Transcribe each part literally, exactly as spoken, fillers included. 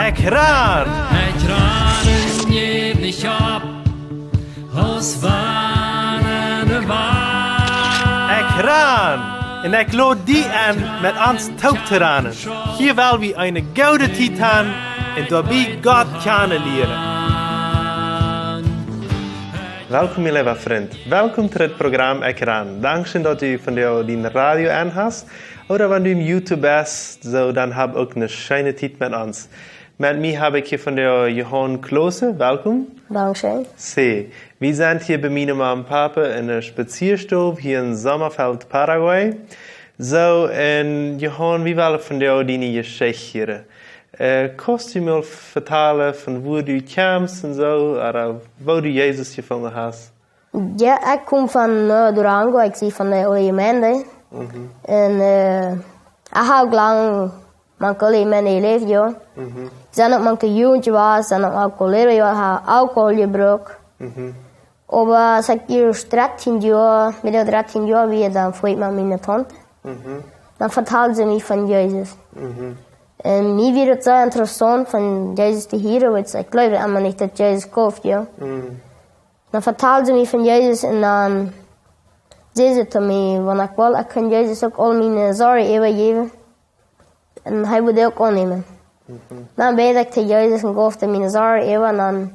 Ekj ran! Ekj ran un jäw nich opp, aus wann de Wand. Ekj ran! Un ekj lod die enn, met ons toop to ranen. Hia well wie eene goode Tiet han un doabie Gott kjanen lieren. Welkom, mien leewa Frint. Welkom to dit Program Ekj ran. Dankscheen, daut du vondoag dien Radio aun hast. Ooda wan du em YouTube best, soo dan hab uk eene scheene Tiet met ons. Met mie hab ekj hia vondoag Johan Klose. Welkom. Dankscheen. See, wie sent hia bie miene Mam un Papa enne Spazieastow hia en Sommerfeld, Paraguay. Soo, un Johan, wie wellen vondoag diene Jeschicht hieren. Äh, kaust du mie vetalen von wua du kjemst un soo, ooda woo du Jesus jefungen hast? Jo, ekj kom von, äh, Durango, ekj sie von de Olle Jemeent. Mhm. Un, äh, ekj hab lang mank Olle Jemeent jeläft, jo. Mhm. Ekj sie uk mank de Jugend jewast, sie uk Alkoholierer, jo, hab Alkohol jebrukt. Mhm. Oba aus ekj hia dartieen Joa, met dartieen Joa wia, dan fua ekj met miene Taunte. Mhm. Dan vetald see mie von Jesus. Mhm. Un mie wia daut soo interessaunt von Jesus to hieren, wiels ekj jleewd emma nich daut Jesus jeef, jo. Mhm. Dan vetald see mie von Jesus un dan säd see to mie, wan ekj well, ekj kunn Jesus uk aul miene Sorjen äwajäwen. Un hee wudd uk aunnämen. Mhm. Dan bäd ekj to Jesus un jeef am miene Sorjen äwa un dan,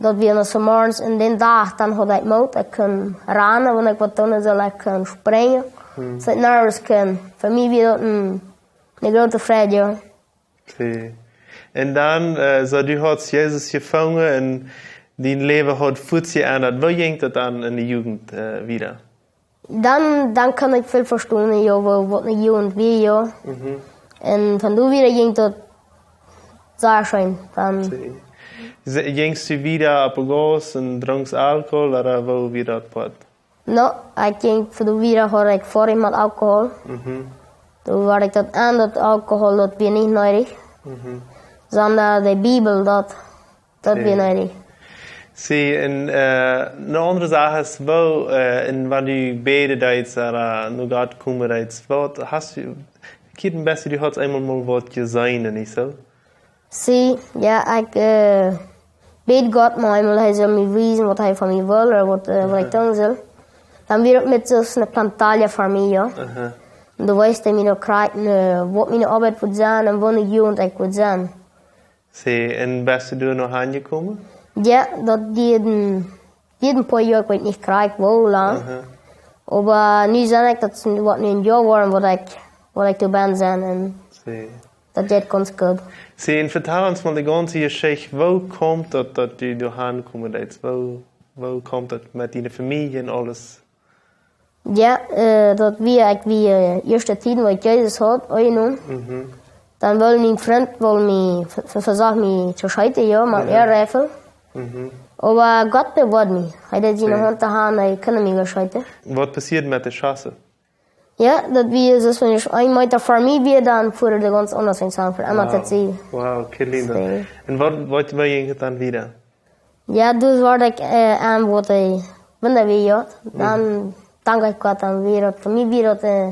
daut wia noch soo morjens un dän Dach, dan haud ekj Moot, ekj kunn ranen, wan ekj waut doonen sull, ekj kunn sprinjen. Mhm. Soo ekj nervös kunn. Fa mie wia daut een, eene groote Freid, jo. See. Un dan, äh, soo du hast Jesus jefungen un dien Läwen haud fuaz jeendat. Woo jinkj daut dan enne Jugend, äh, wieda? Dan, dan kunn ekj väl vestonen, jo, woo, waut eene Jugend wia, jo. Mhm. Un von doa wieda jinkj daut sea scheen. Dan See. Se-, jinkjst du wieda opp de Gauss un drunkst Alkohol, ooda woo wia daut Poat? No, ekj jinkj, von doa wieda haud ekj Erfoarunk met Alkohol. Mhm. Doa wort ekj daut aun, daut Alkohol, daut wia nich needich. Mhm. Sonda de Bibel, daut, daut wia needich. See, un, äh, eene aundre Sach es, woo, äh, un wan du bäden deist, ooda no Gott komen deist, waut hast du, ekj weet nich, du hast eemol mol waut jeseenen, nich soo? See, jo, ekj, äh, bäd Gott mau eemol, hee saul mie wiesen, waut hee von mie well, ooda waut, äh, waut ekj doonen sull. Dan wia daut met soo eene pantalla fa mie, jo. Aha. Un doa wiest hee mie daut krakjt, äh, waut miene Oabeit wudd sennen un woo eene Jugend ekj wudd sennen. See, un best du doa noch aunjekomen? Jo, daut dieed een Jieda poa Joa, ekj weet nich krakjt woo lang. Aha. Oba nu sie ekj, daut es nu waut nu een Joa woaren, waut ekj, waut ekj doa ben sie. Un daut jeit gaunz goot. See, un vetal ons mol de gaunze Jeschicht. Woo kjemt daut, daut du doa aunkomen deist? Woo, woo kjemt daut met diene Famielje un aules? Jo, äh, daut wia, ekj wia, äh, ieeschte Tiet, wua ekj Jesus haud aunjenomen. Mhm. Dan wull mien Frint, wull mie, ve-, ve-, vesocht mie to scheeten, jo, met een Reifel. Mhm. Oba Gott bewoat mie. Hee deed siene Haunt doa han, hee kunn mie nich scheeten. Waut passieed met de Schoss? Jo, daut wia, soo aus wan ekj een Meeta ver mie wia, dan fuaren dee gaunz aundasch aun, fa emma to seenen. Wow, qué lindo. See. Un waut, waut, woo jinkj daut dan wieda? Jo, doa wort ekj, äh, aun waut ekj wunda wia, jo. Dan dankj ekj Gott, dan wia daut, fa mie wia daut, äh,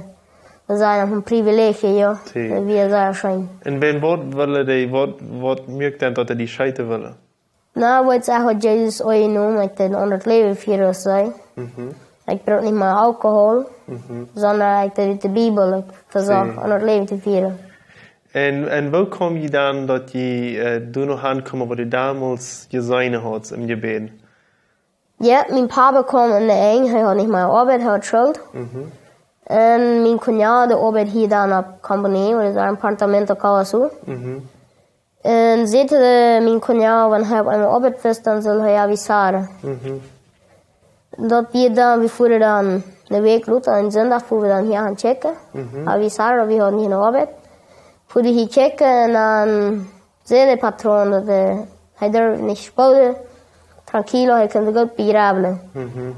daut es een Privileg, jo. See. Daut wia sea scheen. Un wan waut wullen dee, waut, waut muak dan daut dee die scheeten wullen? Na, waut see haud Jesus aunjenomen, ekj deed een aundret Läwen fieren, aus see. Mhm. Ekj brukt nich mea Alkohol, mhm, sonda ekj deed de Bibel, ekj vesocht een aundret Läwen to fieren. Un, un woo kjeem jie dan daut jie, äh, doa noch aunkomen, waut jie donmols jeseenen hauden em Jebäd? Jo, mien Papa kjeem enne Enj, hee haud nich mea Oabeit, hee haud Schult. Mhm. Un mien Kuñado, dee oabeit hia dan opp Company, ooda soo, Apartamento Cauazú. Mhm. Un säd, äh, mien Kuñado, wan hee opp eemol Oabeit wist, dan sull hee avisaren. Mhm. Daut wia dan, wie fuaren dan eene Wäakj lota, een Sindach, fuaren wie dan hia han checken. Mhm. Avisar, wie hauden hia eene Oabeit. Fuaren wie hia checken un dan säd de Patroon daut, äh, hee durf nich spoden, tranquilo, hee kunn goot begrawen. Mhm.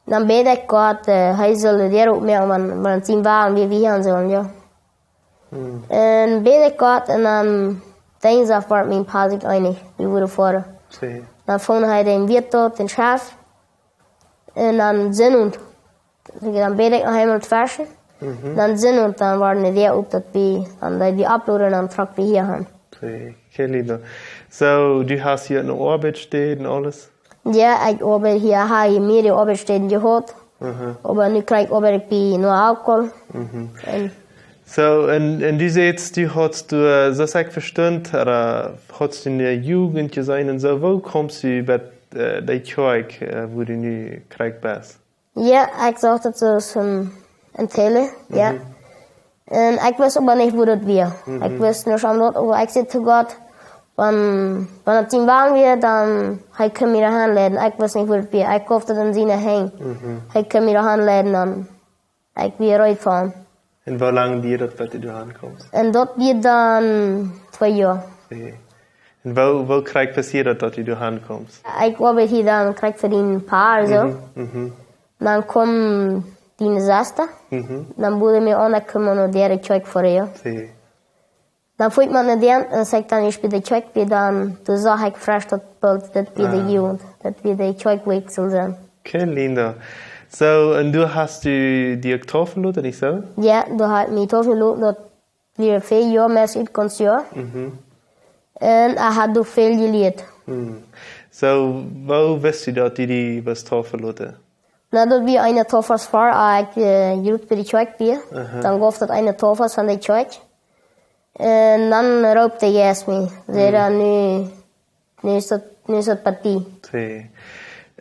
Dan bäd ekj Gott, äh, hee sull de Däa opmoaken, wan, wan et sien Wellen wia, wie hia han sullen, jo. Hm. Un bäd ekj Gott un dan Dinjsdach wort mien Pa sikj eenich, wie wudden foaren. See. Dan funk hee dän Wirt doa, dän Chef. Un dan Sindach. Dan bäd ekj noch eemol tweschen. Mhm. Dan Sindach, dan wort de Däa op, daut wie, dan deed wie oploden un dan trock wie hia han. Soo, okay, Lina. Soo, du hast hia eene Oabeit steit un aules? Jo, ekj oabeit hia, hab hia mea Oabeitstäden jehaut. Aha. Oba nu kjrie ekj Oabeit bie Noah Alkohol. Mhm. Un Soo, un, un du sajchst, du hast, du, äh, soo aus ekj vestunt, ooda hast du enne Jugend jeseenen un soo, woo kjemst du bie, äh, dee Kjoakj, äh, wua du nu krakjt best? Jo, ekj sach daut soo aus een, een Tele, jo. Mhm. Un ekj wist oba nich, woo daut wia. Mhm. Ekj wist nuscht aun daut, oba ekj säd to Gott, wan, wan et sien Wellen wia, dan hee kunn mie doahan leiden. Ekj wist nich, woo daut wia. Ekj jeef daut en siene Henj. Mhm. Hee kunn mie doahan leiden, dan ekj wia reed fa. Un woo lang diat daut, daut du doahan kjemst? Un daut wia dan twee Joa. Okay. Un woo, woo krakjt passieed daut, daut du doahan kjemst? Ekj oabeit hia dan krakjt fa een Poa, soo. Mhm, mhm. Dan kjeem diene Sesta. Mhm. Dan bud hee mie aun, ekj kunn no de Kjoakj foaren, jo. Okay. Dan fua ekj met no dän, un aus ekj dan ieescht bie de Kjoakj wia, dan, dan sach ekj fresch daut Bilt, daut wia de Jugend, daut wia de Kjoakj, wua ekj sull sennen. Okay, Lina. Soo, un du hast du die uk taufen loten, nich soo? Jo, doa hab ekj mie taufen loten, daut wia väl Joa, meist ut gaunz Joa. Mhm. Un ekj hab doa väl jelieet. Hm. Soo, woo wist du daut du die wist taufen loten? Na, daut wia eene Tauffas ver, äh, ekj, äh, jrod bie de Kjoakj wia. Aha. Dan jeef daut eene Tauffas von de Kjoakj. Un dan roopt de Jeist mie. Säd hee, nu, nu es daut, nu es daut Partie. Okay.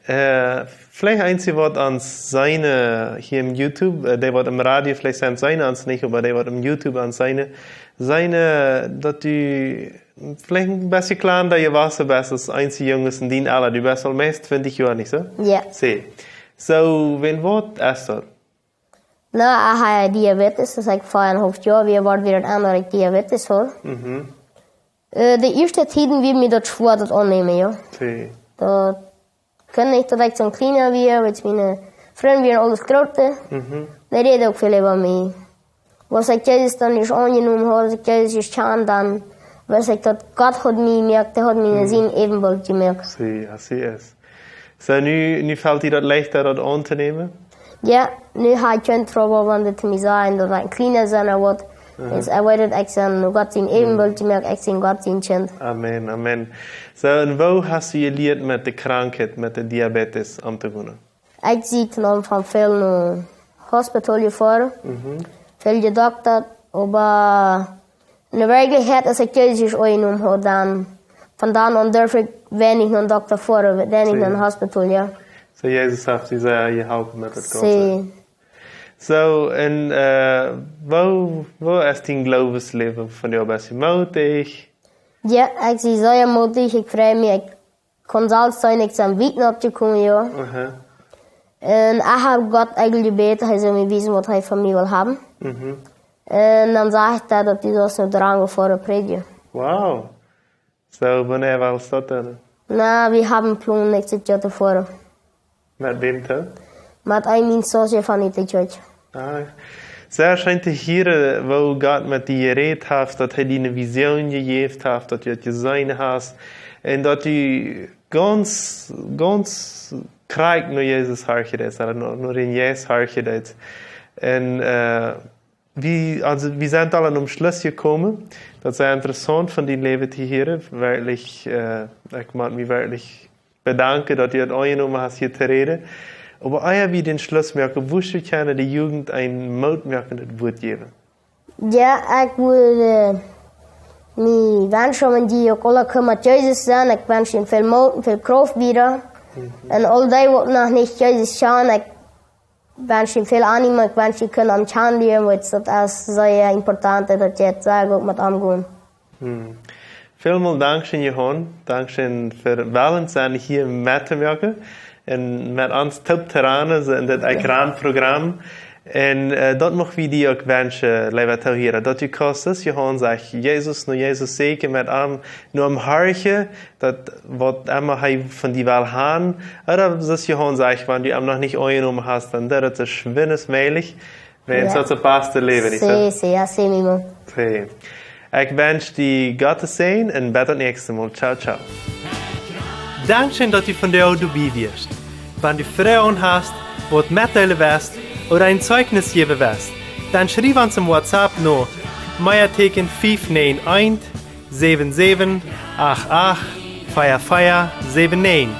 Äh, veleicht eent waut ons seenen, äh, hia em YouTube, äh, dee waut em Radio veleicht seenen, seenen ons nich, oba dee waut em YouTube ons seenen, seenen, äh, daut du veleicht een bät kjlanda jewossen best aus eenje Junges en dien Ella. Du best aul meist twintich Joa, nich soo? Jo. Soo. Soo, wan, waut es daut? Na, ekj hab Diabetes, aus ekj vea un haulf Joa wia, wort wada aun daut ekj Diabetes haud. Mhm. Äh, de ieeschte Tieden wia mie daut schwoa daut aunnämen, jo. Okay. Daut kunn ekj, daut ekj soo kjlien wia, wiels miene Frind wieren aules groot. Mhm. Dee räden uk väl äwa mie. Aus ekj Jesus dan ieescht aunjenomen haud, aus ekj Jesus ieescht kjand, dan wist ekj daut Gott haud mie jemoakt, hee haud mie en sien Äwenbilt jemoakt. Soo, así es. Soo, nu, nu felt die daut leichta, daut auntonämen? Jo, nu hab ekj kjeen Trubbel, wan dee to mie sajen, daut ekj een kjliena sie ooda waut. Aha. Wiels ekj weet, daut ekj sie no Gott sien Äwenbilt jemoakt, ekj sie Gott sien Kjint. Amen, amen. Soo, un woo hast du jelieet met de Krankheit, met de Diabetes omtogonen? Ekj sie dan von väl no Hospital jefoaren, mhm, väl jedoktat, oba en de Werkjlichkjeit, aus ekj Jesus aunjenomen haud, dan, von dan aun durf ekj weinich no Dokta foaren, weinich no Hospital, jo. Soo, Jesus haft die sea jeholpen met daut Gaunze. Soo. Soo, un, äh, woo, woo es dien Gloowesläwen vondoag? Best du mootich? Jo, ekj sie sea mootich, ekj frei mie, ekj kaun selfst seenen, ekj sie wiet oppjekomen, jo. Aha. Un ekj hab Gott eejentlich jebät, hee saul mie wiesen, waut hee von mie well haben. Mhm. Un dan säd hee daut, daut dee daut no Durango foaren prädjen. Wow. Soo, wanea wia daut dan? Na, wie haben Plon näakjstet Joa to foaren. Met wäm dan? Met een mien Socio von de Kjoakj. Ah, sea scheen to hieren, woo Gott met die jerät haft, daut hee die eene Vision jejäft haft, daut du daut jeseenen hast. Un daut du gaunz, gaunz krakjt no Jesus horchen deist, ooda no, no dän Jeist horchen deist. Un, äh, wie, aulsoo, wie sent aul aum Schluss jekomen. Daut es sea interessaunt von dien Läwen to hieren. Werkjlich, äh, ekj mott mie werkjlich bedanken, daut du daut aunjenomen hast, hia to räden. Oba ea wie dän Schluss moaken, wurscht du kjennen de Jugend een mootmoakendet Wuat jäwen? Jo, ekj wudd, äh, mie wenschen, wan dee uk aule kjennen met Jesus sennen. Ekj wensch an väl Moot un väl Krauft wieda. Mhm. Un aul dee, waut noch nich Jesus kjanen, ekj wensch an väl Anima, ekj wensch, dee kjennen am kjanen lieren, wiels daut es sea important, daut jie daut sea goot met am gonen. Hm. Välmol dankscheen, Johan. Dankscheen fa wellen sennen hia mettomoaken un met ons toop to ranen, soo en dit Ekran-Programm. Un, äh, daut mucht wie die uk wenschen, leewa Toohiera, daut du kaust, soo aus Johan sajcht, Jesus, no Jesus sieekjen, met am, no am horchen, daut waut emma hee von die well haben, ooda soo aus Johan sajcht, wan du am noch nich aunjenomen hast, dan doo daut soo schwind aus mäajlich. Wiels daut es daut baste Läwen, nich soo? Sí, sí, así mismo. Sí. Ekj wensch die Gott sienen Säajen un bat daut näakjste Mol. Ciao, ciao. Dankscheen, daut du vondoag doabie wieescht. Wan du Froagen hast, waut metdeelen west ooda een Zeichnis jäwen west, dan schriew ons em WhatsApp no Meateken fief näajen eent säwen säwen acht acht fea fea säwen näajen,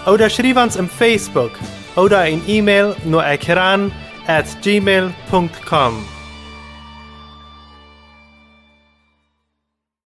ooda schriew ons em Facebook ooda een E-Mail no ekran at gmail punkt com.